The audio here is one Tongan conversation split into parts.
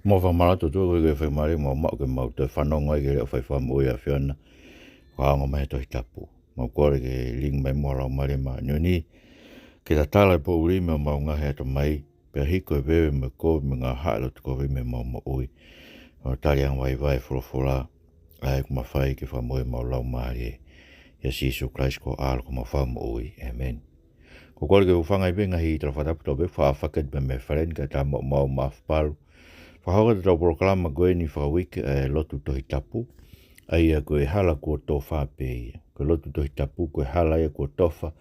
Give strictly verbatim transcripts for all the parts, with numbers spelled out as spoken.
Mau fakamālō atu ʻOtua koeʻuhi ko e faingamālie ʻoku mau maʻu ke mau toe fanongo ai ki he leʻo fai fakamoʻui ʻa e ʻAfiona. Fakaongo mai he Tohi Tapu. Mau kole ke lilingi mai muʻa ho Laumālie Māʻoniʻoni ke tatala e poʻuli mei homau ngaahi atamai, pea hiko e veve mo e kovi mo e ngaahi haʻa lotu kovi mei homau moʻui, ʻo tali angavaivai e folofola, ʻa ia ʻoku mafai ke fakamoʻui homau laumālie. ʻIa Sīsū Kalaisi ko ho ʻAlo ko homau Fakamoʻui. ʻĒmeni. Ko e kole ke u hūfanga ʻi he ngaahi tala fakatapu tau pē fakaʻaufaki atu pē mei he fale ni kae ʻatā muʻa ʻemau maʻu palu. Fakahoko atu ʻetau polokalama ko eni fakauike, ʻa e lotu Tohi Tapu. ʻA ia ko e hala kuo tofa pē ia. Ko e lotu Tohi Tapu, ko e hala ia kuo tofa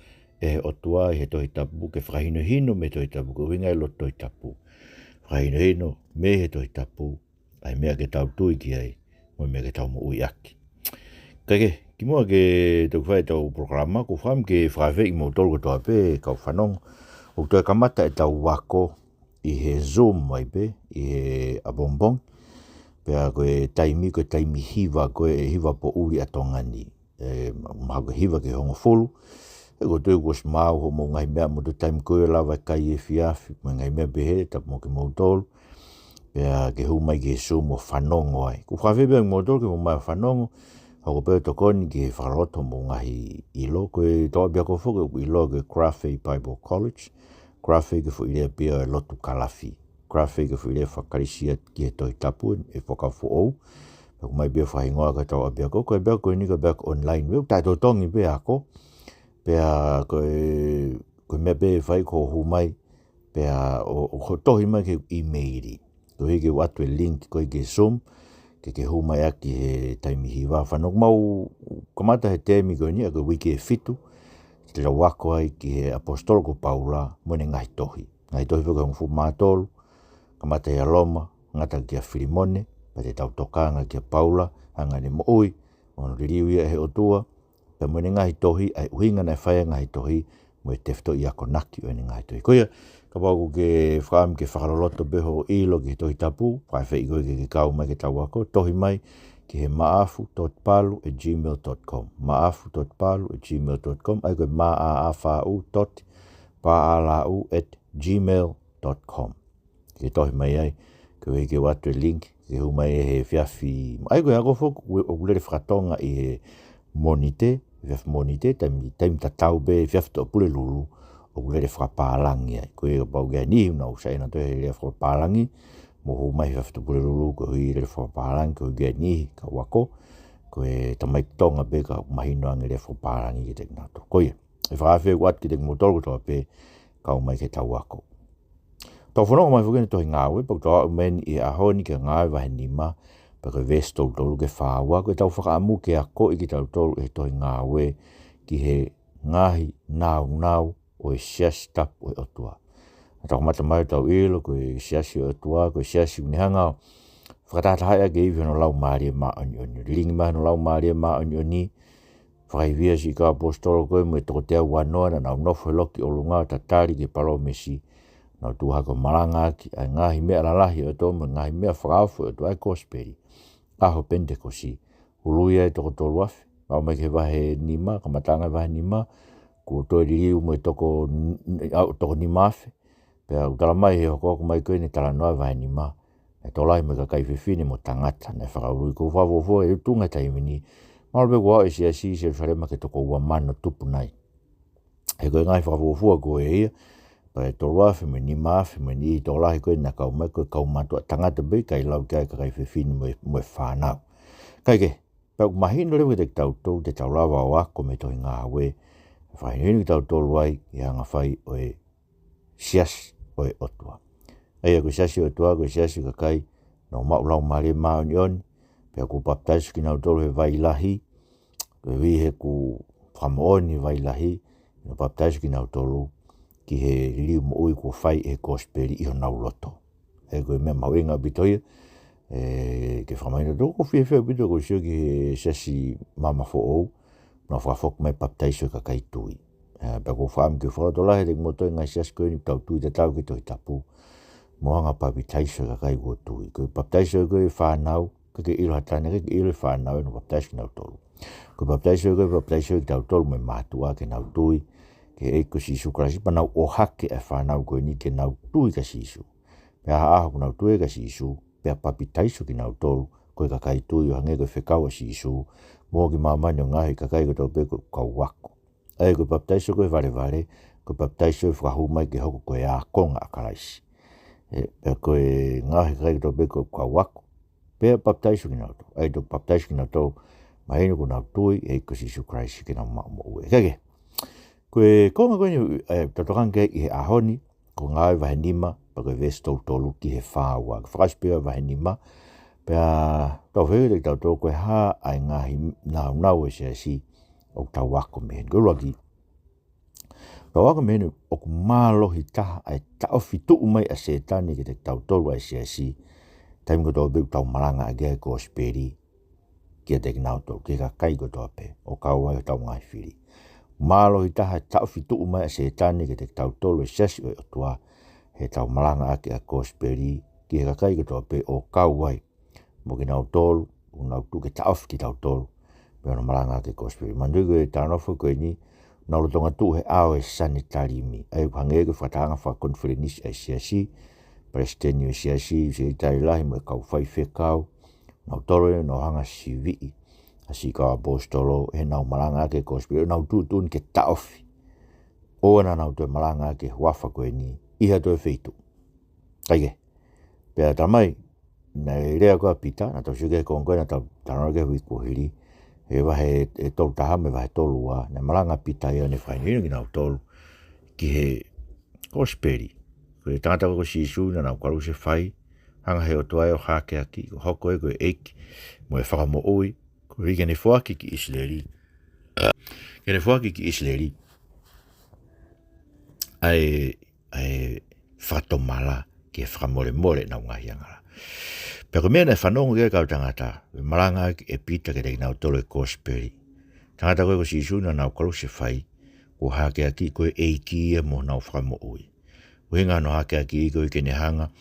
ʻe he ʻOtua ʻi he Tohi Tapu, ke fakahinohino mei he Tohi Tapu, ko e ʻuhinga e lotu Tohi Tapu. Fakahinohino mei he Tohi Tapu ʻa e meʻa ke tau tui ki ai, mo e meʻa ke tau moʻui ʻaki. Kae kehe, kimuʻa ke tau fai ʻetau polokalama, ʻoku ou fakaʻamu ke fakaafeʻi kimoutolu kotoa pē, kau fanongo, ʻoku toe kamata ʻetau ako ʻi he Zoom mai pē, ʻi he ʻapongipongi. Pea ko e taimi, ko e taimi hiva, ko e hiva poʻuli ʻa Tonga ni. ʻE, mahalo ko e hiva ki he hongofulu. ʻE, ʻoku ou tui kuo ʻosi maau hoʻomou ngaahi meʻa mo e taimi ko ē ʻe lava e kai efiafi, mo e ngaahi meʻa pehē, tapu mo kimoutolu. Pea ke hū mai ki he Zoom ʻo fanongo ai. ʻOku ou fakaafeʻi pē kimoutolu ke mou ō mai ʻo fanongo, hoko pē ʻo tokoni ki he fakaloloto hoʻomou ngaahi ʻilo. Ko ʻetau ʻapiako foki ʻoku ʻiloa ko e Graphe Bible College. Graphe ko e foʻi lea pē ia ʻo e lotu Kalafi. Graphe ko e foʻi lea faka-Kalisi ki he Tohi Tapu, ʻe Fuakava Foʻou. Pea ʻoku ʻomai pē ia ʻo fakahingoa ko ʻetau ʻapiako, ko e ʻapiako ko eni ko e ʻapiako online. Pea ʻoku taʻetotongi pē ako. Pea ko e, ko e meʻa pē ʻe fai ko hoʻo hū mai, pea ʻo, ʻo tohi mai ki he ʻīmeili. Koeʻuhi ke u ʻoatu e link ko ē ki he Zoom, ke ke hū mai ʻaki he taimi hiva. Fanongo, mau kamata he temi ko eni, ʻa ia ko e uike ʻe fitu, te tau ako ai ki he ʻaposetolo ko Paula, mo ʻene ngaahi tohi. Ngaahi tohi foki ʻe hongofulu mā tolu, kamata ʻia Loma, ngata kia Filimone, pea te tau tokanga kia Paula, anga ʻene moʻui, mo hono liliu ia ʻe he ʻOtua, pea mo ʻene ngaahi tohi, ʻa e ʻuhinga naʻe fai ai e ngaahi tohi, mo e tefitoʻi akonaki ʻo ʻene ngaahi tohi. Ko ia, kapau ʻoku ke fakaʻamu ke fakaloloto pē hoʻo ʻilo ki he Tohi Tapu, fakaafeʻi koe ke ke kau mai ke tau ako, tohi mai ki he maafu dot palu at gmail dot com. Maafu dot palu at gmail dot com, ʻa ia ko e M A A F U dot P A L U at gmail dot com. Ke tohi mai ai, koeʻuhi ke u ʻoatu e link, ke hū mai he efiafi. ʻA ia ko e ako foki, ʻoku, ʻoku lele fakatonga ʻi he Mōnite, efiafi Mōnite, taimi, taimi tatau pē, efiafi Tuʻapulelulu, ʻoku lele fakapālangi ai. Ko ia kapau ʻoku ʻi ai e niʻihi ʻoku nau saiʻia nautolu he lea fakapālangi, mou hū mai he efiafi Tuʻapulelulu, koeʻuhi lele fakapālangi, koeʻuhi ʻoku ʻi ai e niʻihi, ka u ako, ko e tamaiki Tonga pē ka ʻoku mahino ange e lea fakapālangi kiate kinautolu. Ko ia, ʻe fakaafeʻi atu kiate kimoutolu kotoa pē, kau mai ke tau ako. Tau fanongo mai foki ki he tohi Ngāue, pea ʻoku tau aʻu mai eni ʻi he ʻaho ni ki he Ngāue vahe nima, pea ko e veesi tolu tolu ki he fā ua, ko ʻetau fakaʻamu ke akoʻi kitautolu ʻe he tohi Ngāue ki he ngaahi nāunau ʻo e siasi tapu ʻo e ʻOtua. ʻA ia tau kamata mai ʻo tau ʻilo, ko e siasi ʻo e ʻOtua, ko e siasi ʻoku ne hanga ʻo fakatahatahaʻi ʻaki e ivi hono Laumālie Māʻoniʻoni. Lilingi mai hono Laumālie Māʻoniʻoni, fakaivia siʻi kau ʻaposetolo ko ē mo e toko teau uanoa naʻa nau nofo he loki ʻolunga ʻo tatali ki he palōmesi, nau tuʻu hake ʻo malangaʻaki ʻa e ngaahi meʻa lalahi ʻo e ʻOtua mo e ngaahi meʻa fakaofo ʻo e ʻOtua, ʻa e kosipeli, ʻaho Penitekosi, ului ai e toko tolu afe, aʻu mai ki he vahe nima, kamataʻanga e vahe nima, kuo toe liliu mo e toko n-, au, toko nima afe, pea ʻoku tala mai he hokohoko mai ko eni e talanoa vahe nima, naʻe tokolahi mo e kakai fefine mo tangata naʻe fakaului. ʻOku ou fakafuofua ʻe tuʻunga he taimi ni, mahalo pē kuo aʻu e siasi ʻi Selusalema ki he toko ua mano tupu nai. He ko e ngaahi fakafuofua ko ē ia, pea ʻe tolu afe mo e nima afe mo e niʻihi tokolahi ko ē naʻe kau mai, ko e kaumātuʻa tangata pē, ʻikai lau ki ai e kakai fefine mo e, mo e fānau. Kae kehe, pea ʻoku mahino leva kiate kitautolu te tau lava ʻo ako mei he tohi Ngāue, fakahinohino kitautolu ai ʻi he anga fai ʻo e siasi ʻo e ʻOtua. ʻA ia ko e siasi ʻo e ʻOtua, ko e siasi ʻo e kakai naʻa nau maʻu Laumālie Māʻoniʻoni, pea kuo papitaiso kinautolu he vai lahi, koeʻuhi he kuo fakamoʻoni he vai lahi, naʻa nau papitaiso kinautolu ki he liliu moʻui kuo fai ʻe he kosipeli ʻi honau loto. ʻA ia ko e meʻa mahuʻinga ʻaupito ia, ʻe, ke fakamahino atu, ʻoku ou fiefia ʻaupito ko e sio ki he siasi Maama Foʻou, naʻa nau fakafoki mai e papitaiso e kakai tui. ʻE, pea ʻoku ou fakaʻamu ke fakalotolahi atu kimoutolu e ngaahi siasi ko eni ʻoku tau tui tatau ki he Tohi Tapu, mo e anga e papitaiso e kakai kuo tui. Ko e papitaiso ko ē e fānau, ʻikai ke ʻilo ha taha, ʻikai ke ʻilo e fānau ia naʻa nau papitaiso kinautolu. Ko e papitaiso ko ē, papitaiso kitautolu mo e mātuʻa ke nau tui ki he ʻEiki ko Sīsū Kalaisi, pea nau ʻohake e fānau ko eni ke nau tui kia Sīsū. Pea ʻi he ʻaho ʻoku nau tui ai kia Sīsū, pea papitaiso kinautolu ko e kakai tui ʻo hangē ko e fekau ʻa Sīsū, mou ō ki māmani ʻo ngaohi e kakai kotoa pē ko e kau ako. ʻA ia ko e papitaiso ko e valevale, ko e papitaiso ʻe fakahū mai ke hoko ko e ākonga ʻa Kalaisi. ʻE, pea ko e ngaohi e kakai kotoa pē ko e kau ako, pea papitaiso kinautolu. ʻA ia toki papitaiso kinautolu, mahino kuo nau tui ʻi he ʻEiki ko Sīsū Kalaisi ke nau maʻu moʻui. Kae kehe, ko e konga ko eni, ʻe, tau tokanga ki ai ʻi he ʻaho ni, ko Ngāue vahe nima, pea ko e veesi tolu tolu ki he fā ua. Ko e fakaʻosi pē ia vahe nima, pea tau fehuʻi kitautolu ko e hā ʻa e ngaahi nāunau ʻo e siasi ʻoku tau ako mei heni. Ko e ʻuluaki, tau ako mei heni ʻoku mālohi taha ʻa e taʻofi tuʻu mai ʻa Sētane kiate kitautolu ʻa e siasi, taimi kotoa pē ʻoku tau malangaʻaki ai e kosipeli kiate kinautolu, ki he kakai kotoa pē, ʻo kau ai hotau ngaahi fili. Mālohi taha e taʻofi tuʻu mai ʻa Sētane kiate kitautolu e siasi ʻo e ʻOtua, heʻetau malangaʻaki ʻa e kosipeli ki he kakai kotoa pē ʻo kau ai mo kinautolu ʻoku nau tuʻu ke taʻofi kitautolu mei hono malangaʻaki e kosipeli. Manatuʻi ko e talanoa foki ko eni, nau lolotonga tuʻu he ʻao ʻo e Sanitalimi. ʻA ia ʻoku hangē ko e fakatahaʻanga fakakonifelenisi ʻa e siasi, palesiteni ʻo e siasi, sekelitali lahi mo e kau faifekau, nautolu ʻoku nau hanga ʻo siviʻi ʻa e siʻi kau ʻaposetolo heʻenau malangaʻaki e kosipeli, ʻo nau tuʻutuʻuni ke taʻofi. ʻOua naʻa nau toe malangaʻaki e huafa ko eni ʻi ha toe feituʻu. Kae kehe, pea talamai, naʻe lea ko ē ʻa Pita, naʻa tau sio ki he konga ko ē naʻa tau talanoa ki ai he uike kuo hili, he vahe ʻe tolu taha mo e vahe tolu ua, naʻe malanga ʻa Pita ia ʻo ne fakahinohino kinautolu ki he kosipeli. Ko e tangata ko Sīsū naʻa nau kalusefai, hanga ʻe he ʻOtua ia ʻo hākeakiʻi, ʻo hoko ia ko e ʻEiki mo e Fakamoʻui, koeʻuhi ke ne foaki ki ʻIsileli, ke ne foaki ki ʻIsileli ʻa e, ʻa e fakatomala ke fakamolemole ʻenau ngaahi angahala. Pea ko e meʻa naʻe fanongo ki ai e kau tangata, ko e malangaʻaki ʻe Pita kiate kinautolu e kosipeli. Tangata ko ē ko Sīsū naʻa nau kalusefai, kuo hākeakiʻi ko e ʻEiki ia mo honau Fakamoʻui. ʻUhinga hono hākeakiʻi koeʻuhi ke ne hanga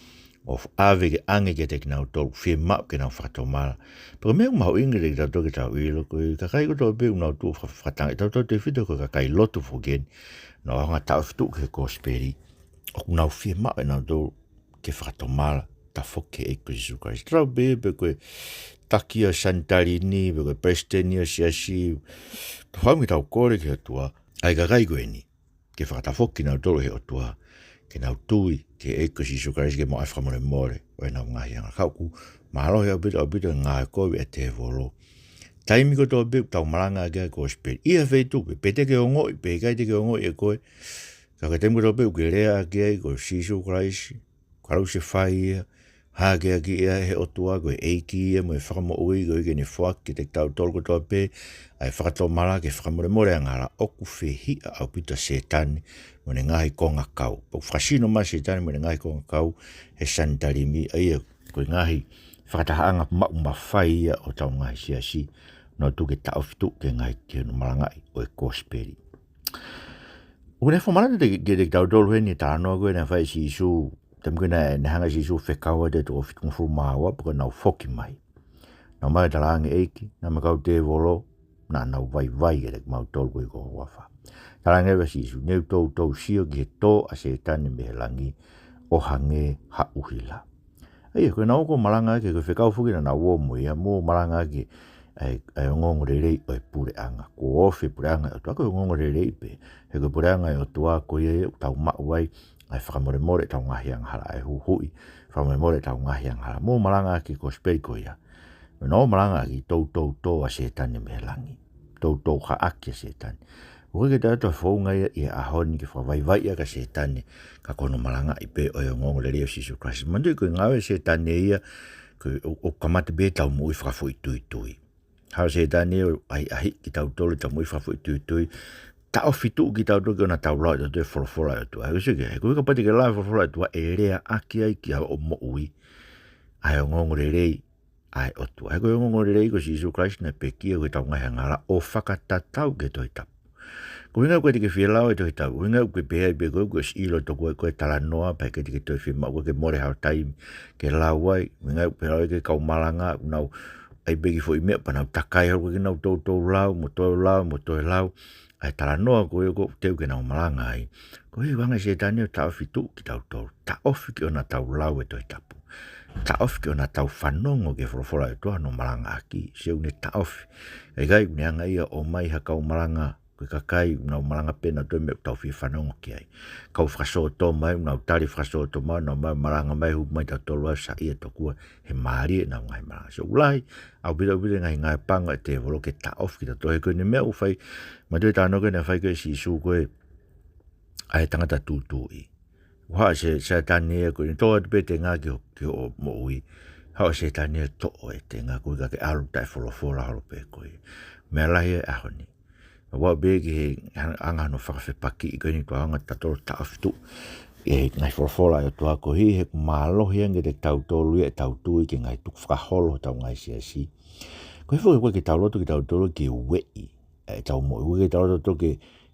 ʻo ʻave ke ʻange kiate kinautolu, fiemaʻu ke nau fakatomala. Pea ko e meʻa ʻoku mahuʻinga kiate kitautolu ke tau ʻilo, ko e kakai kotoa pē ʻoku nau tuʻu faka-, fakatanga, tautefito ko e kakai lotu foki eni, nau hanga ʻo taʻofi tuʻu ki he kosipeli, ʻoku nau fiemaʻu ʻe nautolu ke fakatomala, tafoki ki he ʻEiki ko Sīsū Kalaisi. Tatau pē pe ko e taki ʻo e Sanitalimi, pe ko e palesiteni ʻo e siasi, tau feinga ke tau kole ki he ʻOtua ʻa e kakai ko eni ke fakatafoki kinautolu ʻe he ʻOtua, ke nau tui ki he ʻEiki ko Sīsū Kalaisi ke maʻu ʻa e fakamolemole ʻo ʻenau ngaahi angahala. Ka ʻoku mālohi ʻaupito, ʻaupito e ngāue kovi ʻa e tēvolo. Taimi kotoa pē ʻoku tau malangaʻaki ai e kosipeli, ʻi ha feituʻu pē, pe te ke ongoʻi, pe ʻikai te ke ongoʻi ʻe koe, ka ko e taimi kotoa pē ʻoku ke leaʻaki ai ko Sīsū Kalaisi, kalusefai ia, hākeakiʻi ia ʻe he ʻOtua ko e ʻEiki ia mo e Fakamoʻui, koeʻuhi ke ne foaki kiate kitautolu kotoa pē ʻa e fakatomala ke fakamolemole angahala, ʻoku fehiʻa ʻaupito ʻa Sētane mo ʻene ngaahi kongakau. Pea ʻoku fakasino mai ʻa Sētane mo ʻene ngaahi kongakau he Sanitalimi, ʻa ia ko e ngaahi fakatahaʻanga maʻu mafai ia ʻo hotau ngaahi siasi, nau tuʻu ke taʻofi tuʻu ki he ngaahi, ki hono malangaʻi ʻo e kosipeli. ʻOku ne fakamanatu kiate, kiate kitautolu heni e talanoa ko ē naʻe fai ʻe Sīsū, taimi ko ē naʻe, naʻe hanga ʻe Sīsū ʻo fekau ʻa e tokoua ʻe fitungofulu mā ua, pea ko ʻenau foki mai, naʻa nau talaange, ʻEiki, naʻa mo e kau tēvolo naʻa nau vaivai kiate kimautolu koeʻuhi ko ho huafa. Talaange leva ʻe Sīsū, Ne u toutou sio ki he tō ʻa Sētane mei he langi ʻo hangē ha ʻuhila. ʻA ia, ko ʻenau ō ʻo malangaʻaki, ko e fekau foki naʻa nau ō mo ia, mou malangaʻaki ʻa e, ʻa e ongoongolelei ʻo e puleʻanga. Kuo ofi e puleʻanga ʻo e ʻOtua, ko e ongoongolelei pē. He ko e puleʻanga ʻo e ʻOtua ko ia ia ʻoku tau maʻu ai ʻa e fakamolemole ʻetau ngaahi angahala, ʻa e huhuʻi, fakamolemole ʻetau ngaahi angahala. Mou malangaʻaki e kosipeli ko ia. Naʻa nau ō ʻo malangaʻaki, toutou tō ʻa Sētane mei he langi. Toutou haʻaki ʻa Sētane. ʻOku ʻikai ke toe ʻi ai ha founga ia ʻi he ʻaho ni ke fakavaivaiʻi ʻaki ʻa Sētane, ka ko hono malangaʻi pē ʻo e ongoongolelei ʻo Sīsū Kalaisi. Manatuʻi ko e ngāue ʻa Sētane ia, ko e ʻo, ʻo kamata pē ʻetau moʻui fakafoʻituitui. Haʻu ʻa Sētane ʻo ʻahiʻahiʻi kitautolu ʻetau moʻui fakafoʻituitui, taʻofi tuʻu kitautolu ke ʻoua naʻa tau lau ʻe tautolu e folofola ʻa e ʻOtua. He ko e sio ki he, he ko e kapau te ke lau e folofola ʻa e ʻOtua ʻe leaʻaki ai ki hoʻo moʻui ʻa e ongoongolelei ʻa e ʻOtua. He ko e ongoongolelei ko Sīsū Kalaisi naʻe pekia ko ʻetau ngaahi angahala ʻo fakatatau ki he Tohi Tapu. Ko e ʻuhinga ʻoku ʻikai te ke fie lau e Tohi Tapu, ko e ʻuhinga ʻoku ke pehē ai pē koe, ʻoku ke ʻosi ʻilo ʻe koe ʻa e talanoa, pea ʻikai te ke toe fiemaʻu, ʻoku ʻikai ke mole haʻo taimi ke lau ai, ko e ʻuhinga ʻoku pehē ai ke kau malanga, ʻoku nau ʻai pē e kiʻi foʻi meʻa pea nau takai holo, ʻoku ʻikai ke nau toutou lau, mo toe lau, mo toe lau ʻa e talanoa ko ē ʻoku teu ke nau malanga ai. Koeʻuhi ʻoku hanga ʻe Sētane ʻo taʻofi tuʻu kitautolu, taʻofi ke ʻoua naʻa tau lau e Tohi Tapu. taʻofi ke ʻoua naʻa tau fanongo ki he folofola ʻa e ʻOtua ʻi hono malangaʻaki. Sio, ʻoku ne taʻofi. ʻIkai, ʻoku ne hanga ia ʻo ʻomai ha kau malanga, ko e kakai ʻoku nau malanga pē ʻe nautolu e meʻa ʻoku tau fie fanongo ki ai. Kau fakasōtoma ia, ʻoku nau tali fakasōtoma, nau ō mai ʻo malanga mai, hū mai tautolu ʻo saiʻia tokua he mālie ʻenau ngaahi malanga. Sio, ʻoku lahi ʻaupito, ʻaupito e ngaahi ngāue pango ʻa e tēvolo ke taʻofi kitautolu. He ko ʻene meʻa ʻoku fai, manatuʻi e talanoa ko ē naʻe fai ko ē ʻe Sīsū ko ē ʻa e tangata tūtuuʻi. ʻOku haʻu ʻa Sētane ia ko ē, tō atu pē tenga ki ho, ki hoʻo moʻui. Haʻu ʻa Sētane ia ʻo toʻo e tenga ko ē kae ke ʻalu taʻefolofola holo pē koe. Meʻa lahi ia he ʻaho ni. Meʻa ʻoku pehē ki he anga hono fakafepakiʻi ko eni, ko e anga ʻetau taʻofi tuʻu ʻi he ngaahi folofola ʻa e ʻOtua, koeʻuhi he ʻoku mālohi ange kiate kitautolu ia ʻetau tui ki he ngaahi tukufakaholo hotau ngaahi siasi. Koeʻuhi foki ʻoku ʻikai ke tau loto kitautolu ke ueʻi ʻetau moʻui, ʻoku ʻikai ke tau loto ke,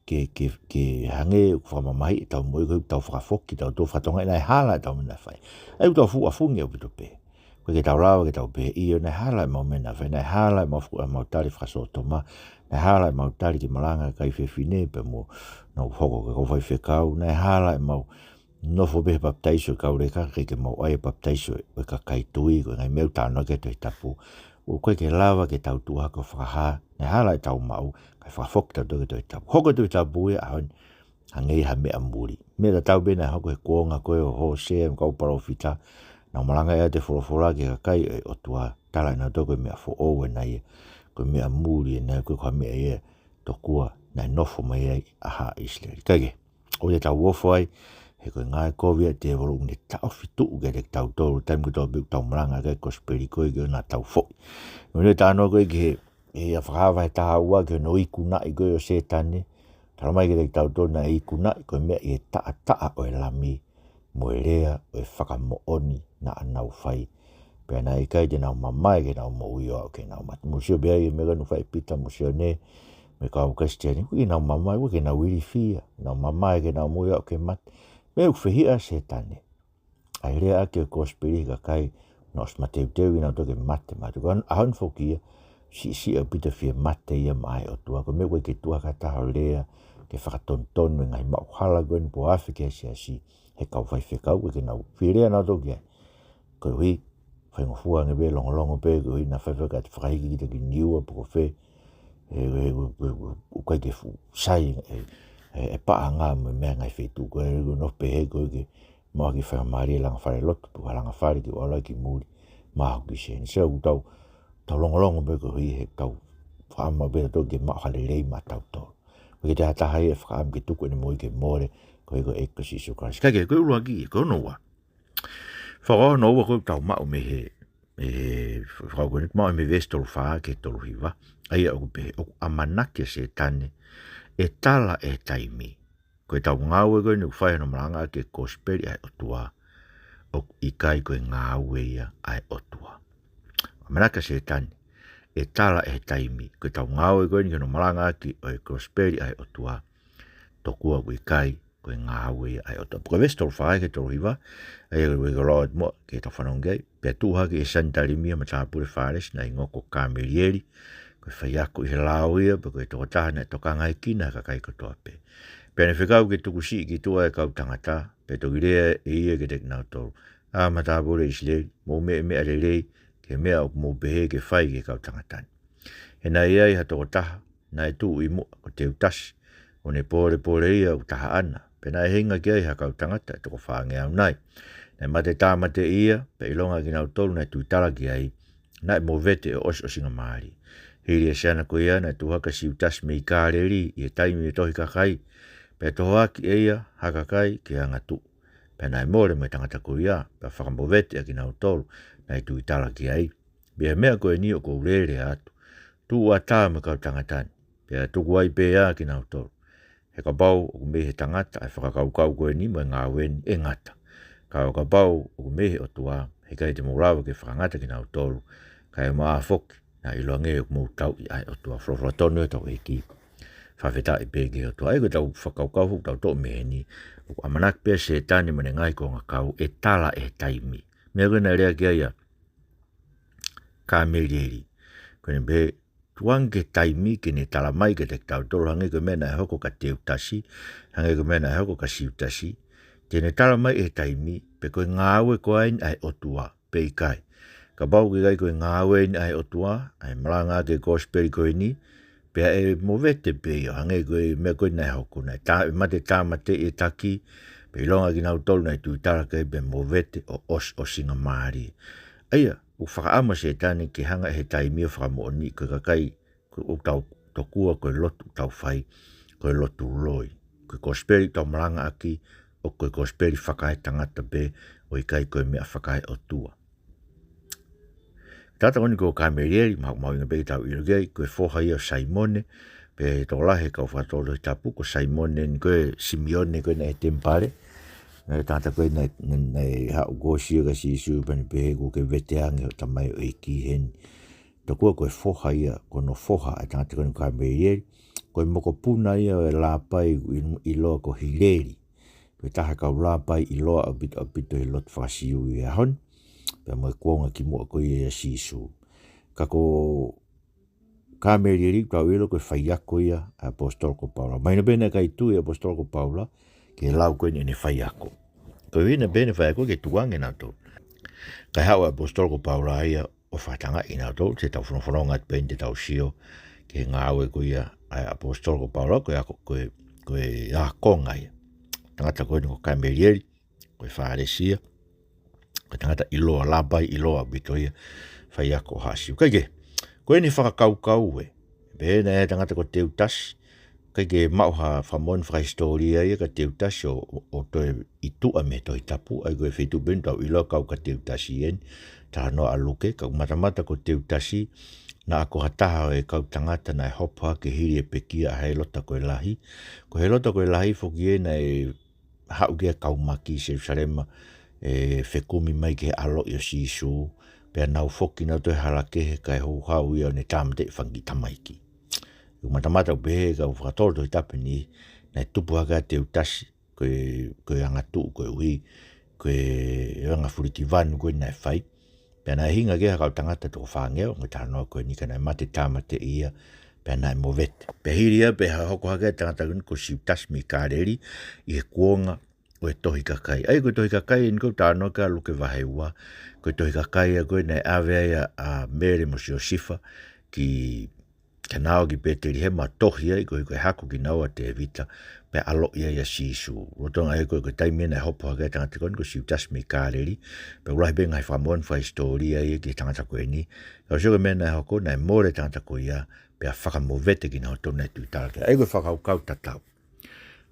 ke, ke, ke hangē ʻoku fakamamahiʻi ʻetau moʻui, koeʻuhi ʻoku tau fakafoki kitautolu, fakatokangaʻi naʻe hala ʻetau meʻa naʻe fai. ʻA ia ʻoku tau fuʻu-ʻafungi ʻaupito pē. ʻOku ʻikai ke tau lava ke tau pehē, ʻio, naʻe hala ʻemau meʻa naʻe fai, naʻe hala ʻemau fuʻu, ʻemau tali fakasōtoma, naʻe hala ʻemau tali ki he malanga ʻa e kakai fefine, pea mo ʻenau hoko ko e kau faifekau, naʻe hala ʻemau nofo pē he papitaiso e kau leka, ʻikai ke mau ʻai e papitaiso ʻo e kakai tui, ko e ngaahi meʻa ʻoku talanoa ki ai e Tohi Tapu. ʻOku ʻikai ke lava ke tau tuʻu hake ʻo fakahā, naʻe hala ʻetau maʻu, kae fakafoki kitautolu ki he Tohi Tapu. Hoko e Tohi Tapu ia he ʻaho ni hangē ha meʻa muli. Meʻa tatau pē naʻe hoko he kuonga ko ē ʻo Hōsea mo e kau palōfita. Nau malanga ʻi he folofola ki he kakai ʻo e ʻOtua, tala ʻe nautolu ko e meʻa foʻou ena ia, ko e meʻa muli ena ia, ʻoku ʻikai ko ha meʻa ia tokua naʻe nofo mai ai ʻa haʻa ʻIsileli. Kae kehe, ʻoua te tau ofo ai, he ko e ngāue kovi ia ʻa e tēvolo ʻoku ne taʻofi tuʻu kiate kitautolu, taimi kotoa pē ʻoku tau malanga ki ai e kosipeli ko ē ke ʻoua naʻa tau foʻi. Mo e talanoa ko ē ki he, ʻi he Fakahā vahe taha ua ki hono ikunaʻi ko ē ʻo Sētane, talamai kiate kitautolu naʻe ikunaʻi ko e meʻa ʻi he taʻataʻa ʻo e Lami, mo e lea ʻo e fakamoʻoni naʻa nau fai. Pea naʻe ʻikai te nau mamae ki heʻenau moʻui ʻo aʻu ki heʻenau mate. Mou sio pē ʻi he meʻa naʻe fai ʻe Pita mo Sione, mo e kau Kalisitiane, ʻoku ʻikai ke nau mamae, ʻoku ʻikai ke nau ilifia, nau mamae ki heʻenau moʻui ʻo aʻu ki he mate. Meʻa ʻoku fehiʻa ʻa Sētane, ʻa e lea ʻaki ʻo e kosipeli ki he kakai naʻe ʻosi mateuteu kinautolu ke mate, mate. Ko e ʻaho ni foki ia, siʻisiʻi ʻaupito e fie mate ia maʻá e ʻOtua. Ko e meʻa ʻoku ʻikai ke tuʻu hake ha taha ʻo lea ke fakatonutonu e ngaahi maʻuhala ko eni ʻoku afe ki he siasi, he kau faifekau, ʻoku ʻikai ke nau fie lea nautolu ki ai. Koeʻuhi, faingofua ange pē, longolongo pē, koeʻuhi naʻa faifai ka te fakahiki kita ki Niua pe ko fē, he, he, he, he, ʻoku ʻikai ke fuʻu sai e, e, e paʻanga mo e meʻa ngaahi feituʻu ko ē, ʻoku nofo pē he ko ē ke maʻu ha kiʻi faingamālie langa falelotu, pe ko ha langa fale ke ʻalu ai ki muli, maʻu ha kiʻi sēniti. Sio, ʻoku tau, tau longolongo pē koeʻuhi he tau fakaʻamu pē tautolu ke maʻu ha lelei maʻatautolu. ʻOku ʻikai ke toe ʻi ai ha taha ia ʻe fakaʻamu ke tuku ʻene moʻui ke mole, koeʻuhi ko e ʻEiki ko Sīsū Kalaisi. Kae kehe, ko e ʻuluaki, ko hono ua. Fakaʻosi hono ua ko ē ʻoku tau maʻu mei he, ʻe, fakau ko eni, maʻu mei he veesi tolu fā ki he tolu hiva. ʻA ia ʻoku pehē, ʻoku ʻamanaki ʻa Sētane ʻe tala ʻe he taimi ko ʻetau ngāue ko eni ʻoku fai hono malangaʻaki e kosipeli ʻa e ʻOtua, ʻoku ʻikai ko e ngāue ia ʻa e ʻOtua. ʻAmanaki ʻa Sētane ʻe tala ʻe he taimi ko ʻetau ngāue ko eni ki hono malangaʻaki ʻo e kosipeli ʻa e ʻOtua, tokua ʻoku ʻikai ko e ngāue ia ʻa e ʻOtua. Pea ko e veesi tolu fā ki he tolu hiva, ʻa ia ko e veesi ko ē ʻoku lau atu muʻa ke tau fanongo ki ai. Pea tuʻu hake ʻi he Sanitalimi ha matāpule Fālesi naʻe hingoa ko Kamelieli, ko e faiako ʻi he lao ia, pea ko e tokotaha naʻe tokangaekina ʻe he kakai kotoa pē. Pea ne fekau ke tuku siʻi ki tuʻa e kau tangata, pea toki lea ʻe ia kiate kinautolu, ʻA matāpule ʻIsileli, mou meʻa, meʻa lelei ki he meʻa ʻoku mou pehē ke fai ki he kau tangata ni. He naʻe ʻi ai ha tokotaha naʻe tuʻu ʻi muʻa, ko Teutasi, ʻo ne pōlepole ia ʻoku taha ʻana, pea naʻe heinga ki ai ha kau tangata ʻe toko fāngeau nai. Naʻe mate tāmateʻi ia, pea ʻilonga ʻa kinautolu naʻe tuitala ki ai, naʻe movete ʻo ʻosiʻosingamālie. Hili e siana ko ia naʻe tuʻu hake ʻa Siutasi mei Kāleli ʻi he taimi ʻo e tohi kakai, pea tohoakiʻi ʻe ia ha kakai ke angatuʻu. Pea naʻe mole mo e tangata ko ia, pea fakamovete ʻa kinautolu naʻe tuitala ki ai. Pea meʻa ko eni ʻoku ou lea atu, tuʻu ʻatā mo e kau tangata ni, pea tuku ai pē ʻa kinautolu. He kapau ʻoku mei he tangata ʻa e fakakaukau ko eni mo e ngāue ni, ʻe ngata. Ka ʻo kapau ʻoku mei he ʻOtua, he ʻikai te mou lava ke fakangata kinautolu, kae ʻumaʻā foki naʻa ʻiloange ʻoku mou tauʻi ʻa e ʻOtua. Folofola tonu ʻa hotau ʻEiki. Fakafetaʻi pē ki he ʻOtua. ʻA ia ko ʻetau fakakaukau ʻoku tau toʻo mei heni, ʻoku ʻamanaki pē ʻa Sētane mo ʻene ngaahi kongakau ʻe tala ʻe he taimi. Meʻa ko ē naʻe lea ki ai ʻa Kamelieli. Ko ʻene pehē, tuku ange ki he taimi ke ne tala mai kiate kitautolu, hangē ko e meʻa naʻe hoko kia Teutasi, hangē ko e meʻa naʻe hoko kia Siutasi. Te ne tala mai ʻe he taimi pe ko e ngāue koā eni ʻa e ʻOtua, pe ʻikai. Kapau ʻoku ʻikai ko e ngāue eni ʻa e ʻOtua, ʻa e malangaʻaki e kosipeli ko eni, pea ʻe movete pē ia, hangē ko e meʻa ko ē naʻe hoko, naʻe tā-, mate tāmateʻi e taki, pea ʻilonga kinautolu naʻe tuitala ki ai pea movete ʻo ʻosi, ʻosingamālie. ʻA ia, ʻoku fakaʻamu ʻa Sētane ke hanga ʻe he taimi ʻo fakamoʻoniʻi ko e kakai, ko ʻoku tau tokua ko e lotu ʻoku tau fai, ko e lotu loi. Ko e kosipeli ʻoku tau malangaʻaki, ʻoku ko e kosipeli fakaetangata pē, ʻo ʻikai ko e meʻa fakaeʻotua. Tangata ko eni ko Kamelieli, mahuʻinga pē ke tau ʻilo ki ai, ko e foha ia ʻo Saimone, pea ʻe tokolahi he kau fakatotolo Tohi Tapu, ko Saimone eni ko e Simione ko ē naʻe ʻi he temipale. Naʻe tangata ko ē naʻe, naʻe, naʻe haʻu ʻo sio kia Sīsū pea ne pehē kuo ke vete ange ho tamaioʻeiki heni. Tokua ko e foha ia, ko hono foha ʻa e tangata ko eni ko Kamelieli, ko e mokopuna ia ʻo e lāpai ʻoku ʻiloa ko Hileli. Ko e taha e kau lāpai ʻiloa ʻaupito, ʻaupito he lotu faka-Siu ʻi he ʻaho ni. Pea mo e kuonga kimuʻa ko ia ʻia Sīsū. Ka ko Kamelieli ʻoku tau ʻilo ko e faiako ia ʻa e ʻaposetolo ko Paula. Mahino pē naʻe ʻikai tui ʻa e ʻaposetolo ko Paula ki he lau ko eni ʻene faiako. Ko e ʻuhinga pē ʻene faiako ke tukuange kinautolu. Kae haʻu ʻa e ʻaposetolo ko Paula ia ʻo fakatangaʻi kinautolu, te tau fononga atu pē eni te tau sio ki he ngāue ko ia ʻa e ʻaposetolo ko Paula, ko e ako, ko e, ko e ākonga ia. Tangata ko eni ko Kamelieli, ko e Fālesi ia, ko e tangata ʻiloa, lāpai ʻiloa ʻaupito ia, faiako ʻo haʻa Siu. Kae kehe, ko eni fakakaukau ē, pehē naʻe ʻi ai e tangata ko Teutasi, ʻikai ke maʻu ha fakamoʻoni fakahisitōlia ia kia Teutasi ʻo, ʻo, ʻo toe ʻi tuʻa mei he Tohi Tapu, ʻa ia ko e feituʻu pē eni ʻoku tau ʻilo e kau kia Teutasi eni, talanoa ʻa Luke, ka ʻoku matamata ko Teutasi, naʻa ko ha taha ʻo e kau tangata naʻe hopo hake hili e pekia ʻa Hēlota ko e Lahi. Ko Hēlota ko e Lahi foki ē naʻe haʻu ki ai e kau maki ʻi Selusalema, ʻe fekumi mai ki he ʻaloʻi ʻo Sīsū, pea nau foki nau toe hala kehe kae houhau ia ʻo ne tāmateʻi e fanga kiʻi tamaiki. ʻOku matamata ʻoku pehē ʻe he kau fakatotolo Tohi Tapu eni, naʻe tupu hake ʻa Teutasi, ko e, ko e angatuʻu koeʻuhi, ko e anga fulikivanu ko ē naʻe fai. Pea naʻe hinga ki ai ha kau tangata toko fāngeau, ngaahi talanoa ko eni ka naʻe mate tāmateʻi ia, pea naʻe movete. Pea hili ia, pea hoko hake ʻa e tangata ko eni ko Siutasi mei Kāleli, ʻi he kuonga ʻo e tohi kakai. ʻA ia ko e tohi kakai eni ʻoku talanoa ki ai ʻa Luke vahe ua, ko e tohi kakai ia ko ē naʻe ʻave ai ʻa, ʻa Mele mo Siosefa ki kia nau ki Pētelihema ʻo tohi ai, koeʻuhi ko e hako kinaua ʻo Tēvita, pea ʻaloʻi ai ʻa Sīsū. Lolotonga ia ko e, ko e taimi ia naʻe hopo hake ai e tangata ko eni ko Siutasi mei Kāleli, pea ʻoku lahi pē ngaahi fakamoʻoni fakahisitōlia ia ki he tangata ko eni. Ka ʻoku ou sio ko e meʻa naʻe hoko, naʻe mole e tangata ko ia, pea fakamovete kinautolu naʻe tuitala ki ai. ʻA ia ko e fakakaukau tatau.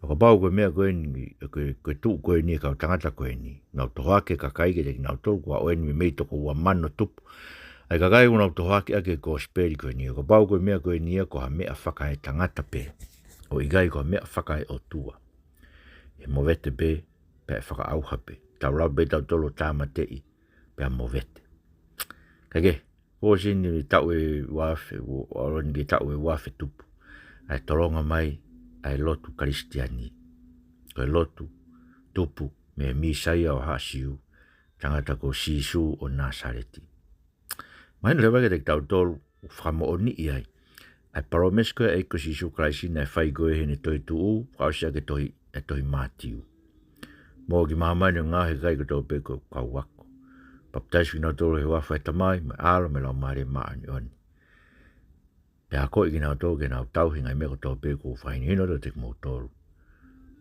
ʻO kapau ko e meʻa ko eni, ko e, ko e tuʻu ko eni e kau tangata ko eni, nau tohoaki e kakai kiate kinautolu, ko au eni meimei toko ua mano tupu ʻa e kakai ʻoku nau tohoaki ʻaki e kosipeli ko eni. ʻO kapau ko e meʻa ko eni ia ko ha meʻa fakaetangata pē, ʻo ʻikai ko ha meʻa fakaeʻotua, ʻe movete pē, pea ʻe fakaʻauha pē. Tau lava pē tautolu ʻo tāmateʻi, pea movete. Kae kehe, ko e ʻosi eni e taʻu ʻe uaafe, ʻo, ʻo ʻalu eni ki he taʻu ʻe uaafe tupu, ʻa e tolonga mai ʻa e lotu Kalisitiane. Ko e lotu tupu mei he Mīsaia ʻo haʻa Siu, tangata ko Sīsū ʻo Nāsaleti. Mahino leva kiate kitautolu, fakamoʻoniʻi ai ʻa e palōmesi ko ē ʻa e ʻEiki ko Sīsū Kalaisi naʻe fai ko ē heʻene toetuʻu, fakaʻosi ʻaki e tohi, e tohi Mātiu. Mou ō ki māmani ʻo ngaohi e kakai kotoa pē ko e kau ako, papitaiso kinautolu he huafa ʻo e Tamai, mo e ʻAlo, mo e Laumālie Māʻoniʻoni. Pea akoʻi kinautolu ke nau tauhi e ngaahi meʻa kotoa pē kuo u fakahinohino atu kiate kimoutolu.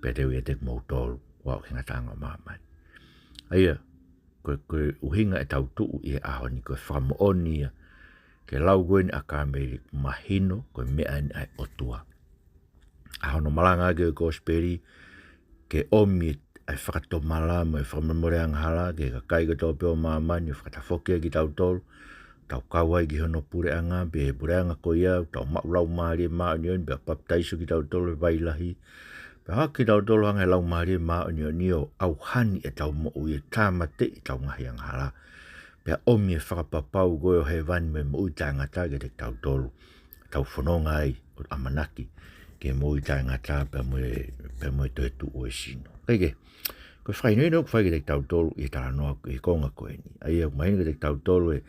Pea te u ʻiate kimoutolu, ʻo aʻu ki he ngataʻanga ʻo māmani. ʻA ia, ko e, ko e ʻuhinga ʻetau tuʻu ʻi he ʻaho ni, ko e fakamoʻoni ia ki he lau ko eni ʻa Kamelieli, mahino ko e meʻa eni ʻa e ʻOtua. ʻA hono malangaʻaki ʻo e kosipeli, ke ʻomi ʻa e fakatomala mo e fakamolemole angahala ki he kakai kotoa pē ʻo māmani, ʻo fakatafoki ai kitautolu, tau kau ai ki hono puleʻanga, pea ʻi he puleʻanga ko ia, tau maʻu Laumālie Māʻoniʻoni, pea papitaiso kitautolu he vai lahi, pea hoko kitautolu hangē ha Laumālie Māʻoniʻoni ʻo ʻauhani ʻetau moʻui, ʻo tāmateʻi ʻetau ngaahi angahala, pea ʻomi e fakapapau ko ē ʻo hēvani mo e moʻui taʻengata kiate kitautolu, tau fononga ai ʻo ʻamanaki ki he moʻui taʻengata pea mo e, pea mo e toetuʻu ʻo e sino. Kae kehe, ko e fakahinohino ʻoku fai kiate kitautolu ʻi he talanoa, ʻi he konga ko eni. ʻA ia, mahino kiate kitautolu e,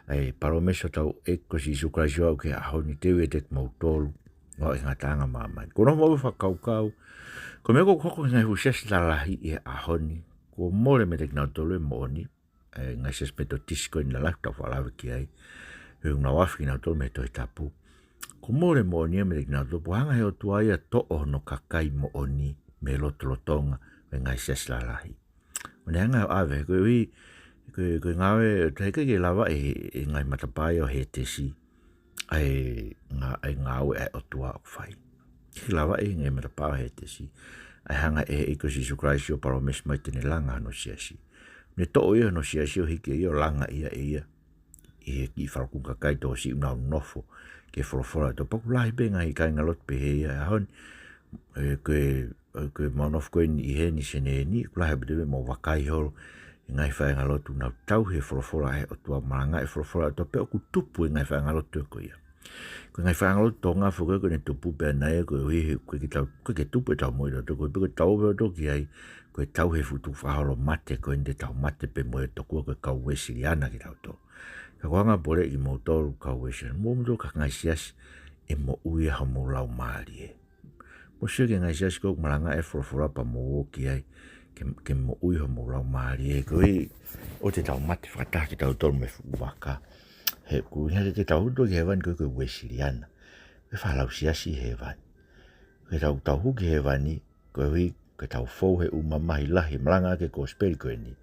ʻa e palōmesi ʻa hotau ʻEiki ko Sīsū Kalaisi, ʻo aʻu ki he ʻaho ni, te u ʻiate kimoutolu, ʻo aʻu ki he ngataʻanga ʻo māmani. Ko hono ʻuhinga ʻoku ou fakakaukau, ko e meʻa ko ē ʻoku hoko he ngaahi fuʻu siasi lalahi ʻi he ʻaho ni, kuo mole meiate kinautolu e moʻoni, ʻa e ngaahi siasi Metotisi ko eni lalahi ʻoku tau faʻa lave ki ai. He ʻoku nau afi kinautolu mei he Tohi Tapu. Kuo mole moʻoni ia meiate kinautolu, pea hanga ʻe he ʻOtua ia ʻo toʻo hono kakai moʻoni mei he lotolotonga ʻo e ngaahi siasi lalahi. ʻO ne hanga ʻo ʻave, koeʻuhi, ko e, ko e ngāue, ʻoku ʻikai ke lava ʻe he, ʻe he ngaahi matapā ia ʻo Hētesi ʻa e ngā-, ʻa e ngāue ʻa e ʻOtua ʻoku fai. ʻIkai ke lava ʻe he ngaahi matapā ʻo Hētesi ʻa e hanga ʻe he ʻEiki ko Sīsū Kalaisi ʻo palōmesi mai te ne langa hono siasi. Ne toʻo ia hono siasi ʻo hiki ia ʻo langa ia ʻe ia ʻi he kiʻi falukunga kakai tokosiʻi ʻoku nau nofo ki he folofola ʻa e ʻOtua. Pea ʻoku lahi pē ngaahi kāingalotu pehē ia he ʻaho ni. ʻE, ko e, ko e mau nofo ko eni ʻi heni, Senē ni, ʻoku lahi pē te mau vakai holo he ngaahi faiʻanga lotu ʻoku nau tauhi e folofola ʻa e ʻOtua, malangaʻi e folofola ʻa e ʻOtua, pea ʻoku tupu e ngaahi faiʻanga lotu ko ia. Ko e ngaahi faiʻanga lotu Tonga foki ko ē ne tupu pē ʻanai, koeʻuhi he ʻoku ʻikai ke tau, ʻoku ʻikai ke tupu ʻetau moʻui ʻatautolu, koeʻuhi pē ko ʻetau ō pē ʻatautolu ki ai, ko e tauhi e fuʻu tukufakaholo mate ko eni te tau mate pē mo ia tokua ko e kau Uēsiliana kitautolu. Ka ʻoku ou hanga ʻo poleʻi kimoutolu kau Uēsiliana, mou, moutolu kau ngaahi siasi, ʻe moʻui ʻa homou laumālie. Mou sio ki he ngaahi siasi ko ē ʻoku malangaʻi e folofola pea mou ō ki ai, ke, ke moʻui homou laumālie, koeʻuhi ʻoku te tau mate fakataha kitautolu mo e fuʻu vaka. He ʻoku ʻikai te tau hū atu ki hēvani koeʻuhi ko e Uēsiliana. Ko e fānau siasi ʻi hēvani. Ke tau, tau hū ki hēvani, koeʻuhi ke tau fou he ʻū mamahi lahi, malangaʻaki e kosipeli ko eni.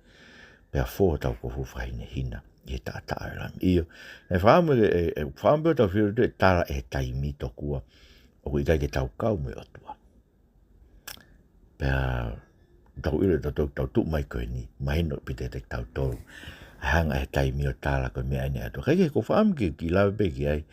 Pea fou hotau kofu fakahinehina ʻi he taʻataʻa ʻo e Lami. ʻIo, ʻe fakaʻamu e, e, ʻe fakaʻamu pē ʻetau fili ʻo tala e taimi tokua ʻoku ʻikai ke tau kau mo e ʻOtua. Pea tau ʻilo ʻe tautolu, tau tuʻu mai ko eni, mahino pē kiate kitautolu ʻa e hanga ʻe he taimi ʻo tala ko e meʻa eni ʻa e ʻOtua. Kae kehe, ʻoku ou fakaʻamu ke, ke lave pē ki ai.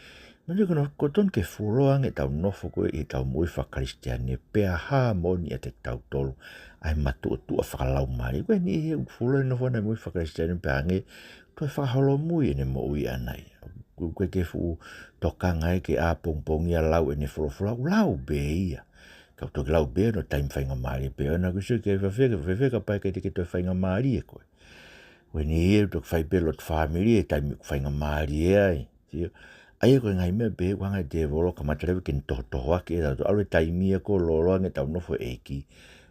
Mahino ko hono, ʻoku totonu ke fuoloa ange ʻetau nofo ko ē ʻi heʻetau moʻui faka-Kalisitiane, pea hā moʻoni ʻiate kitautolu ʻa e matuʻotuʻa fakalaumālie. Ko e niʻihi ʻoku fuoloa e nofo ʻana he moʻui faka-Kalisitiane pea hangē ʻoku toe fakaholomui ʻene moʻui ʻana ia. ʻOku, ʻoku ʻikai ke fuʻu tokanga ia ke ʻapongipongia lau ʻene folofola, ʻoku lau pē ia. Ka ʻoku toki lau pē ia ʻi hono taimi faingamālie pē ʻoʻona. ʻOku sio ki ai, fēfē, fēfē kapau ʻe ʻikai te ke toe faingamālie koe. Ko e niʻihi ia ʻoku toki fai pē lotu fāmili he taimi ʻoku faingamālie ai. Sio, ʻa ia ko e ngaahi meʻa pehē ʻoku hanga ʻe he tēvolo ʻo kamata leva ke ne tohotohoaki ʻetautolu. ʻAlu e taimi ia ʻoku loloa ange ʻetau nofo ʻi he ʻEiki,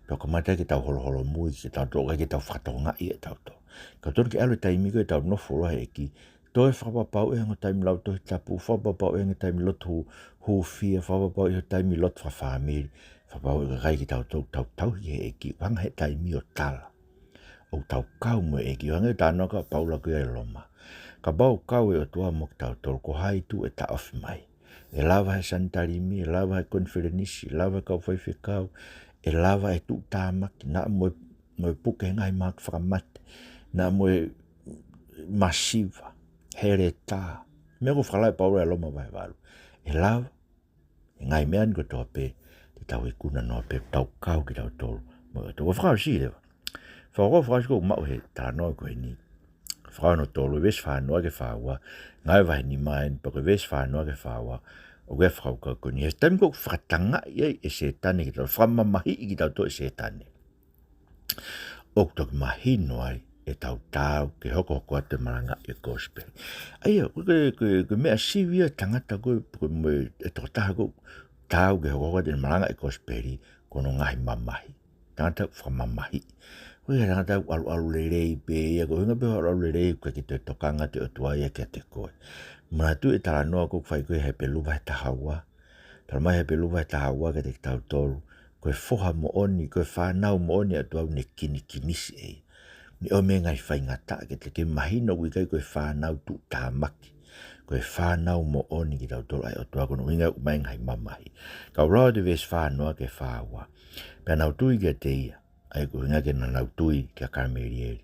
pea ʻoku kamata ke tau holoholo mui, ke tau toʻo, ʻikai ke tau fakatokangaʻi ʻe tautolu. Ka ʻoku totonu ke ʻalu e taimi ko ē ʻetau nofo loloa he ʻEiki, toe fakapapauʻi ange ho taimi lau Tohi Tapu, fakapapauʻi ange ho taimi lotu hū-, hūfia, fakapapauʻi ho taimi lotu fakafāmili, fakapapauʻi e kakai kitautolu ʻoku tau tauhi he ʻEiki, ʻoku hanga ʻe he taimi ʻo tala ʻoku tau kau mo e ʻEiki, ʻo hangē ko e talanoa ʻa Paula ko ia ʻi Loma. Kapau ʻe kau e ʻOtua mo kitautolu, ko hai tuʻu ʻe taʻofi mai? ʻE lava ʻe he Sanitalimi, ʻe lava ʻe he konifelenisi, ʻe lava ʻe he kau faifekau, ʻe lava ʻe he tuʻutāmaki, naʻa mo e, mo e puke he ngaahi mahaki fakamate, naʻa mo e masiva, heletā. Meʻa ʻoku fakalea ʻe Paula ʻi Loma vahe valu. ʻE lava ʻe he ngaahi meʻa ni kotoa pē, te tau ikuna noa pē, tau kau kitautolu mo e ʻOtua. Ko e fakaʻosi leva. Fakaʻosi, fakaʻosi ʻoku maʻu he talanoa ko eni. Fakaʻosi hono tolu, veesi fā noa ki he fā ua, Ngāue vahe nima eni, pea ko e veesi fā noa ki he fā ua, ʻoku ʻi ai e fakakaukau ko eni. He taimi ko ē ʻoku fakatangaʻi ai ʻe Sētane kitautolu, fakamamahiʻi kitautolu ʻe Sētane, ʻoku toki mahino ai ʻetau taau ke hokohoko atu e malangaʻi e kosipeli. ʻA ia, ko e, ko e, ko e meʻa sivi ia ʻa e tangata ko ē, ko e mo e tokotaha ko ē taau ke hokohoko atu e malangaʻi e kosipeli, ko hono ngaahi mamahi. Tangata fakamamahi. Ko e tangata ʻaluʻalu lelei pē ia, ko e ʻuhinga pē ʻaluʻalu lelei, ʻoku ʻikai ke toe tokanga atu e ʻOtua ia kiate koe. Manatuʻi e talanoa ko ē ʻoku fai ko ē ʻi Hepelū vahe taha ua. Talamai ʻe Hepelū vahe taha ua kiate kitautolu, ko e foha moʻoni, ko e fānau moʻoni ʻa e ʻOtua ʻoku ne kinikinisi ʻe ia. Ne ʻomai e ngaahi faingataʻa ke te ke mahino ʻoku ʻikai ko e fānau tuʻutāmaki. Ko e fānau moʻoni kitautolu ʻa e ʻOtua, ko hono ʻuhinga ʻoku ʻomai e ngaahi mamahi. Ka u lau atu e veesi fā noa ki he fā ua. Pea nau tui kiate ia, ʻa ia ko e ʻuhinga ke nau tui kia Kamelieli.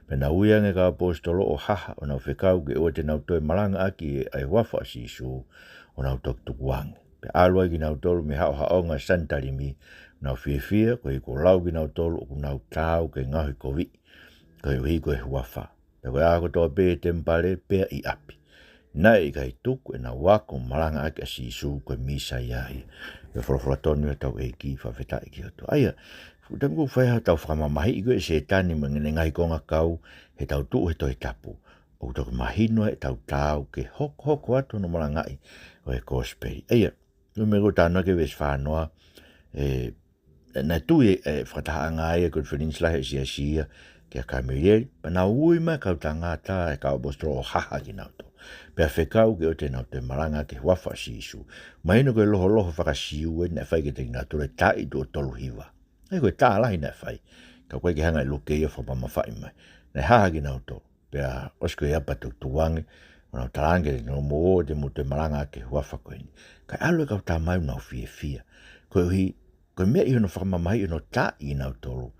Pea nau ui ange e kau ʻaposetolo ʻo haha, ʻo nau fekau ke ʻoua te nau toe malangaʻaki ʻa e huafa ʻo Sīsū, ʻo nau toki tukuange. Pea ʻalu ai kinautolu mei he haʻohaʻonga ʻo e Sanitalimi, ʻo nau fiefia, koeʻuhi kuo lau kinautolu ʻoku nau taau ke ngaohikoviʻi koeʻuhi ko e huafa. Pea ko e ʻaho kotoa pē ʻi he temipale pea ʻi ʻapi, naʻe ʻikai tuku ʻenau ako malangaʻaki ʻa Sīsū ko e Mīsaia ia. Ko e folofola tonu ia ʻa hotau ʻEiki, fakafetaʻi ki he ʻOtua. ʻA ia, ko e taimi ko ē ʻoku fai ai hotau fakamamahiʻi ko ē ʻe Sētane mo ʻene ngaahi kongakau heʻetau tuʻu he Tohi Tapu, ʻoku toki mahino ai ʻetau taau ke hokohoko atu hono malangaʻi ʻo e kosipeli. ʻA ia, ko e meʻa ko ē ʻoku talanoa ki ai e veesi fā noa, ē, naʻe tui e, e fakatahaʻanga ia ʻo e konifelenisi lahi ʻa e siasi ia kia Kamelieli, pea nau ui mai e kau tangata ʻa e kau ʻaposetolo ʻo haha kinautolu. Pea fekau ke ʻoua te nau toe malanga ki he huafa ʻo Sīsū. Mahino ko e loholohó faka-Siu eni naʻe fai kiate kinautolu ʻi he taʻu ʻe tolu hiva. ʻA ia ko e tā lahi naʻe fai. Ka ʻoku ʻikai ke hanga ʻe Luke ia ʻo fakamamafaʻi mai. Naʻe haha kinautolu. Pea ʻosi ko ia pea tukuange, ʻo nau talaange kiate kinautolu, mou ō ʻo mou toe malanga ki he huafa ko eni. Kae ʻalu e kau tamaioʻeiki ʻo nau fiefia. Koeʻuhi, ko e meʻa ʻi hono fakamamahiʻi hono taaʻi kinautolu,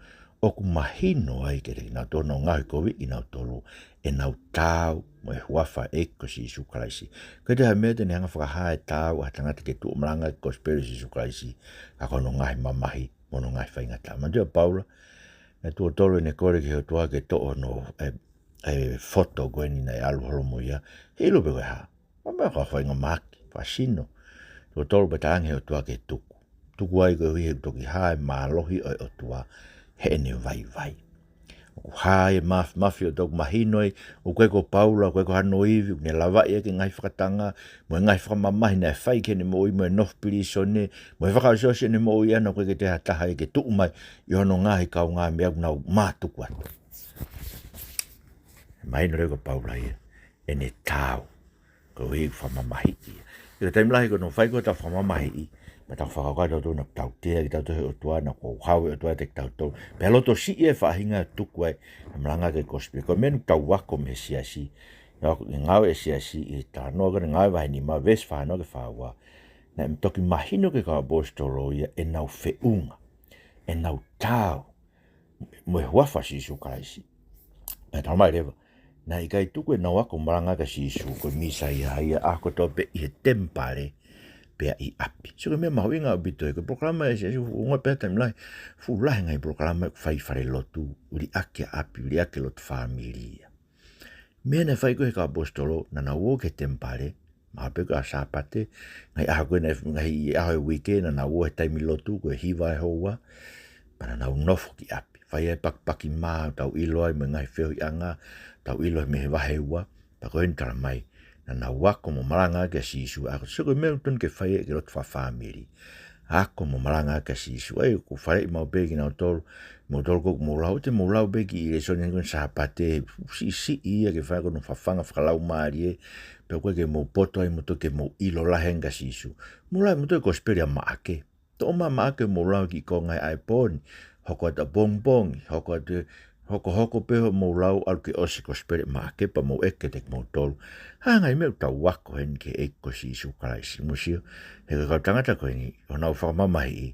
ʻoku mahino ai kiate kinautolu hono ngaohikoviʻi kinautolu ʻenau taau mo e huafa ʻo e ʻEiki ko Sīsū Kalaisi. ʻIkai toe ʻi ai ha meʻa te ne hanga ʻo fakahā e taau ʻa ha tangata ke tuʻu ʻo malanga e kosipeli ʻo Sīsū Kalaisi, ka ko hono ngaahi mamahi mo hono ngaahi faingataʻa. Manatuʻi ʻa Paula, naʻe tuʻo tolu ʻene kole ki he ʻOtua ke toʻo hono, e, e foto ko eni naʻe ʻalu holo mo ia, he ʻilo pe ko e hā. Pea meʻa ko e faingamālie, fakasino. Tuʻo tolu pea talaange ʻe he ʻOtua ke tuku. Tuku ai koeʻuhi he ʻoku toki hā e mālohi ʻo e ʻOtua heʻene vaivai. ʻOku hā e maf-, mafi ʻo toki mahino ai, ʻoku ʻikai ko Paula, ʻoku ʻikai ko hano ivi, ʻoku ne lavaʻi ʻaki e ngaahi fakatanga, mo e ngaahi fakamamahi naʻe fai ki heʻene moʻui, mo e nofo pilīsone, mo e fakaʻosiʻosi ʻene moʻui ʻana, ʻoku ʻikai ke toe ʻi ai ha taha ia ke tuʻu mai ʻi hono ngaahi kaungāmeʻa ʻoku nau mātuku atu. Mahino leva ko Paula ia, ʻene taau. Koeʻuhi ʻoku fakamamahiʻi ia. ʻI he taimi lahi ko hono fai ko ē ʻetau fakamamahiʻi, pea tau fakakaukau tautolu naʻa tau tautea kitautolu ʻe he ʻOtua, naʻa kuo hao e ʻOtua ʻiate kitautolu. Pea loto siʻi e faʻahinga ʻe tuku ai ʻa e malanga ki he kosipeli. Ko e meʻa ʻoku tau ako mei he siasi. Naʻa ʻoku ʻi he Ngāue ʻa e Siasi ʻi he talanoa ko ē Ngāue vahe nima veesi fā noa ki he fā ua. Naʻe toki mahino ki he kau ʻaposetolo ia ʻenau feʻunga, ʻenau taau mo e huafa ʻo Sīsū Kalaisi. Pea talamai leva, naʻe ʻikai tuku ʻenau ako malanga kia Sīsū ko e Mīsaia ia ʻaho kotoa pē ʻi he temipale pea ʻi ʻapi. Sio ko e meʻa mahuʻinga ʻaupito ia, ko e polokalama ʻa e Siasi, ʻoku ngata pē taimi lahi, fuʻu lahi e ngaahi polokalama ʻoku fai falelotu, liʻaki ʻa ʻapi, liʻaki e lotu fāmili ia. Meʻa naʻe fai ko ē ʻe he kau ʻaposetolo, naʻa nau ō ki he temipale, mahalo pē ko e ʻaho Sāpate, ngaahi ʻaho ko ē naʻe, ngaahi ʻaho ʻo e uike, naʻa nau ō he taimi lotu, ko e hiva ʻo e houa, pea naʻa nau nofo ki ʻapi. Fai ai e pakipaki mā, tau ʻilo ai mo e ngaahi feohiʻanga, tau ʻilo mei he vahe ua, pea ko eni talamai, naʻa nau ako mo malanga kia Sīsū, ʻa ia ko e sio ko e meʻa ʻoku totonu ke fai ʻe he lotu fakafāmili. Ako mo malanga kia Sīsū. ʻA ia, ʻoku faleʻi maʻu pē kinautolu, moutolu ʻoku mou lau, te mou lau pē kiʻi lēsoni ko eni Sāpate, siʻisiʻi ia ke fai ko hono fafanga fakalaumālie, pea ʻoku ʻikai ke mou poto ai moutolu ke mou ʻilo lahi ange kia Sīsū. Mou lau moutolu e kosipeli ʻa Maʻake. Toʻo mai ʻa Maʻake mou lau e kiʻi konga ʻi he ʻaipō ni, hoko atu ʻapongipongi, hoko atu, hokohoko pē hoʻomou lau ʻalu ke ʻosi e kosipeli ʻa Maʻake pea mou ʻeke kiate kimoutolu. Hā e ngaahi meʻa ʻoku tau ako heni ki he ʻEiki ko Sīsū Kalaisi. Mou sio, he ko e kau tangata ko eni, ʻi honau fakamamahiʻi,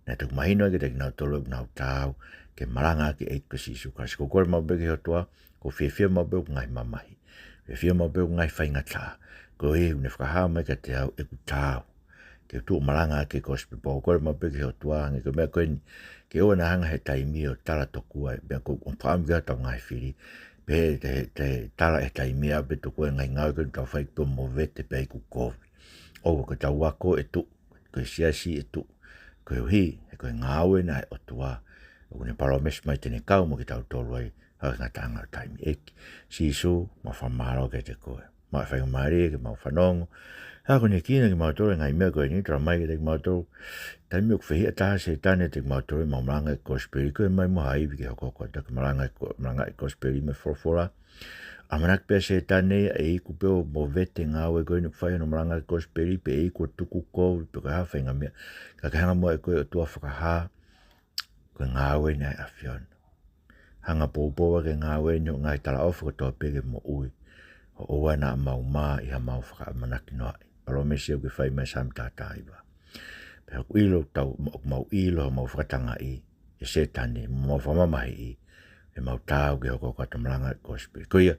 naʻe toki mahino ai kiate kinautolu ʻoku nau taau ke malanga ki he ʻEiki ko Sīsū Kalaisi. ʻOku ou kole maʻu pē ki he ʻOtua, ʻoku ou fiefia maʻu pē ʻi hoku ngaahi mamahi. Fiefia maʻu pē ʻi hoku ngaahi faingataʻa. Koeʻuhi ʻoku ne fakahā mai kiate au ʻeku taau ke u tuʻu ʻo malanga ʻaki e kosipeli. Pea ʻoku ou kole maʻu pē ki he ʻOtua, hangē ko e meʻa ko eni, ke ʻoua naʻa hanga ʻe he taimi ʻo tala tokua e meʻa ko ē ʻoku fakaʻamu ki ai hotau ngaahi fili. Pea ʻe, ʻe, ʻe tala ʻe he taimi ʻa e pē tokua e ngaahi ngāue ko ē ʻoku tau fai pē ʻo movete pē ʻi he ʻoku kovi. ʻOua, ko ʻetau ako ʻe tuʻu, ko e siasi ʻe tuʻu. Koeʻuhi, he ko e ngāue ena ʻa e ʻOtua. ʻOku ne palōmesi mai te ne kau mo kitautolu ai, ʻi he ngataʻanga ʻo taimi. ʻEiki Sīsū, mau fakamālō kiate koe. Mau faingamālie ke mau fanongo. Akonekina kimautolu he ngaahi meʻa ko eni, talamai kiate kimautolu, taimi ʻoku fehiʻa taha ʻa Sētane kiate kimautolu ʻi heʻemau malanga e kosipeli, ko e ʻomai mo ha ivi ke hokohoko atu ke malanga e ko-, malanga e kosipeli mo e folofola. ʻAmanaki pē ʻa Sētane ia ʻe iku pē ʻo movete e ngāue ko eni ʻoku fai hono malanga e kosipeli, pe ʻe iku ʻo tuku kovi, pe ko e hā e faʻahinga meʻa. Ka ke hanga muʻa ʻe koe ʻOtua ʻo fakahā, ko e ngāue eni ʻa e ʻAfiona. Hanga ʻo poupou ʻaki e ngāue eni ʻo e ngaahi talaʻofa kotoa pē ki he moʻui, ʻo ʻoua naʻa mau mā ʻi haʻamau fakaʻamanaki noaʻi. Palōmesi ʻoku ke fai mai ʻi he Saame taha taha hiva. Pea ʻoku ʻilo ʻetau, ʻoku mau ʻilo, mau fakatangaʻi ʻe Sētane, mo mau fakamamahiʻi, ʻemau taau ke hokohoko atu ʻo malanga e kosipeli. Ko ia,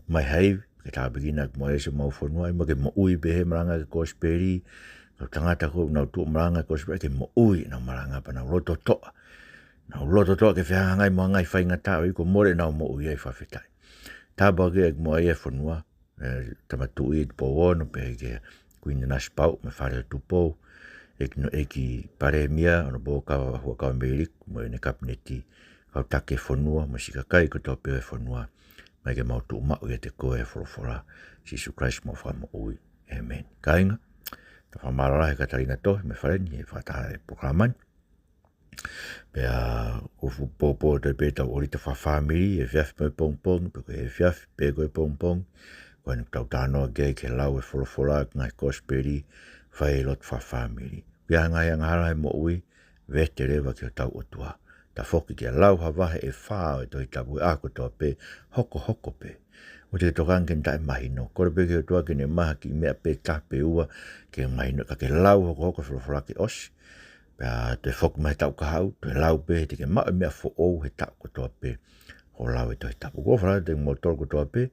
ʻomai ha ivi ke tāpuekina ʻaki muʻa ʻe Sīsū ʻemau fonua, ʻi muʻa ke moʻui pē he malanga e kosipeli, kau tangata ko ē ʻoku nau tuʻu ʻo malanga e kosipeli, ke moʻui ʻenau malanga pea nau loto toʻa. Nau loto toʻa ke fehangahangai mo e ngaahi faingataʻa, ʻo ʻikai mole ʻenau moʻui ai, fakafetaʻi. Tāpuakiʻi ʻaki muʻa e fonua, e, Tama Tuʻi Tupou Ono, pehē ki he Kuini Nanasipauʻu mo e Fale ʻo Tupou, ʻEiki no, ʻEiki Palēmia, Honourable Kava, Huʻakavameiliku, mo ʻene Kapineti, kau taki e fonua, mo e siʻi kakai kotoa pē ʻo e fonua, ʻomai ke mau tuʻu maʻu ʻiate koe he folofola, Sīsū Kalaisi homau Fakamoʻui. ʻĒmeni. Kāinga, tau fakamālō lahi ki he Katalina Tohi mo e fale ni he fakataha e polokalama ni. Pea ʻoku fuʻu pōpō atu pē ʻetau ʻōlita fakafāmili, efiafi mo e pongipongi, pe ko e efiafi pe ko e pongipongi. Ko eni ʻoku tau talanoa ki ai ki he lau e folofola, ngaahi kosipeli, fai e lotu fakafāmili. Ko e ngaahi angahala he moʻui, vete leva ki hotau ʻOtua. Tafoki ke lau ha vahe ʻe fā ʻo e Tohi Tapu he ʻaho kotoa pē, hokohoko pē. ʻOua te ke tokanga ki he taʻemahino. Kole pē ki he ʻOtua ke ne ʻomai ha kiʻi meʻa pē taha pe ua ke mahino, ka ke lau hokohoko e folofola ke ʻosi. Pea toe foki mai he taʻu kahaʻu, toe lau pē, he te ke maʻu e meʻa foʻou he taʻu kotoa pē hoʻo lau e Tohi Tapu. Ko e folofola atu kiate kimoutolu kotoa pē,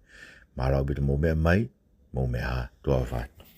mālō ʻaupito hoʻomou meʻa mai, mou meʻa ā, tuʻa ʻofa atu.